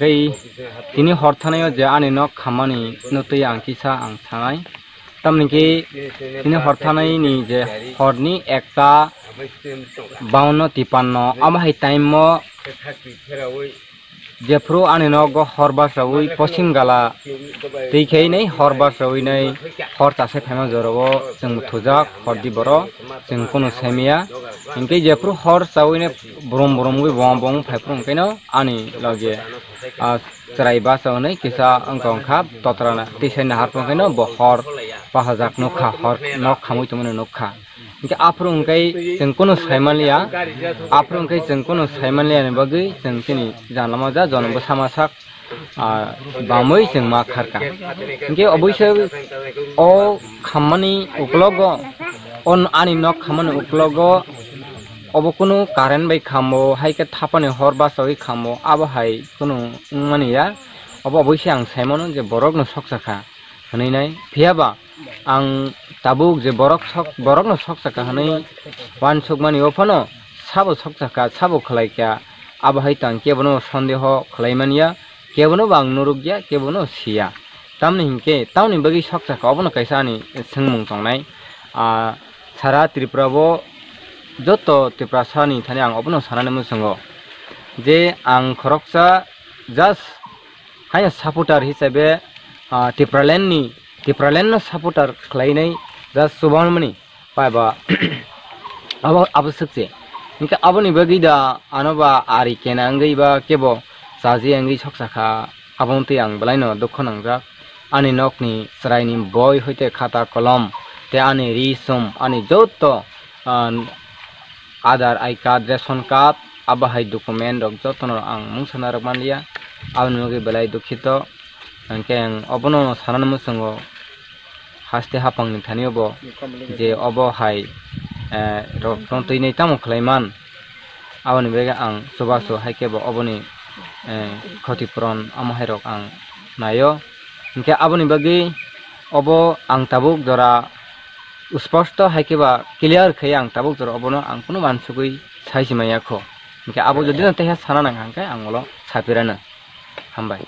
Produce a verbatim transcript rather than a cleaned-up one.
Tei tini hor thanai o je ani nok khammani no twi ang kisa ang sanai. Tamni khe tini hor thanai ni je hor ni ekta bawanno tipanno amo hai time o jephru ani nogo hor basaui posim gala twi khe nei hor basaui nei hor chasai phaima jora o chwng thujak hor di boro chwng kunu saimaya. Hinkhe jephru hor chaui nei brum brum wi bong bong phai phru hwnkhe no ani loge, ah, chwrai basa hwnwi kisa wngkha wngkha totra na tisa nahar phru hwnkhe no bo hor bahajak nukha hor nok khamui tongmani nukha. Hinkhe aphuru hwnkhe chwng kunu saimanliya, aphuru hwnkhe chwng kunu saimanliya ni bagwi chwng chini janlama ja jonom bwsa ma sak, ah, bamwi chwng ma kharka. Hinkhe oboise o khammani uklogo, o ani nok khammani uklogo obo kunu current bai khambo, hai khe thapani hor basaui khambo, abo hai kunu wngmani ya. Obo oboise ang saimano je borokno soksa kha hwnwi nai. Phiya ba ang tabuk je borok sok, borokno soksa kha hwnwi uansukmani, o phano sabo soksa kha, sabo khlai kha, abo hai tang kebono sondeho khlai man ya, kebono bo ang nuruk ya, kebono si ya. Tamni hinkhe tamni bagwi soksa kha, obono kaisa ani swngmung tongnai. Ah, sara Tripura o joto Tiprasa ni thani ang obono sanani muchungo je ang khoroksa just haino supporter hisabe, ah, Tipraland ni, Tipraland no supporter khlainai just chubamani pai ba abo, abo swkse. Hinkhe aboni bagwi da ano ba ari kena wngwi ba kebo chaji wngwi soksa kha, abo wngtwi ang belaino dukho nangjak. Ani nokni chwraini boi hoite khata kolom tei ani ri sum, ani joto, ah, Aadhaar, I card, ration card, abo hai document rok jotono ang mungsa narwk manliya. Aboni bagwi belai dukhito. Hinkhe ang obono sanani muchungo haste haphangni thani obo je obo hai, eh, rok tong twinwi tamo khlai man. Aboni bagwi ang chubachu hai khe bo oboni, eh, khoti puron amo hai rok ang naio. Hinkhe aboni bagwi obo ang tabuk jora Sposto hai khe ba clear khe ang tabuk jora obono ang kunu mansugwi sai si manya kho. Hinkhe abo jodi no teha sana nang hang khe ang ulo sapirano. Hambai.